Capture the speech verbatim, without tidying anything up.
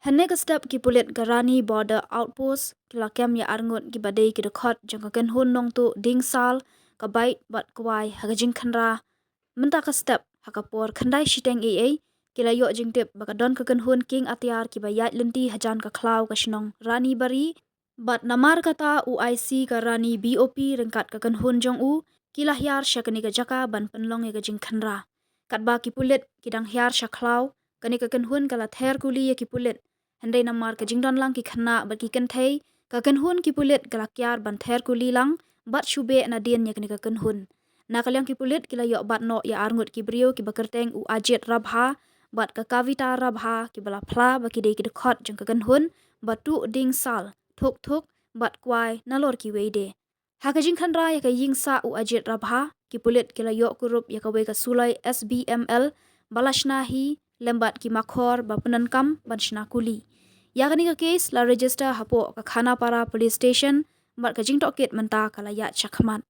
Hynne ka step ki pulit ka Rani Border Outpost ki la kem ïa arngut kiba dei ki dkhot jong ka kynhun nongtuh dieng sal, ka bike bad kwai ha ka jingkhynra. Mynta ka step ha ka por khyndai shiteng ei ei ki la ïoh jingtip ba ka don ka kynhun kieng atiar kiba ïaid lynti hajan ka khlaw ka shnong Rani Bari. Bad namar kata u I C ka Rani B O P ryngkat ka kynhun jong u ki la hiar sha kane ka jaka ban pynlong ïa ka jingkhynra. Katba ki pulit ki dang hiar sha khlaw, kane ka kynhun ka la ther kuli ïa ki pulit. Hynrei namar ka jingdon lang ki khynnah bad ki kynthei, ka kynhun ki pulit ka la kiar ban ther kuli lang bad shu beh nadien ïa kane ka kynhun. Na ka liang ki pulit ki la ïoh bat noh ïa arngut ki briew kiba kyrteng u Ajit Rabha bad ka Kavita Rabha kiba la phla ba ki dei ki dkhot jong ka kynhun ba tuh dieng sal, thuk thuk bad kwai nalor kiwei de. Ha ka jingkhynra ïa ka ïing sah u Ajit Rabha, ki pulit ki la ïoh kurup ïa kawei ka suloi S B M L ba la shna hi lem bad ki makhor ba pyndonkam ban shna kuli. Ïa kane ka case la register hapoh ka Khanapara Police Station bad ka jingtohkit mynta ka la ïaid shakhmat.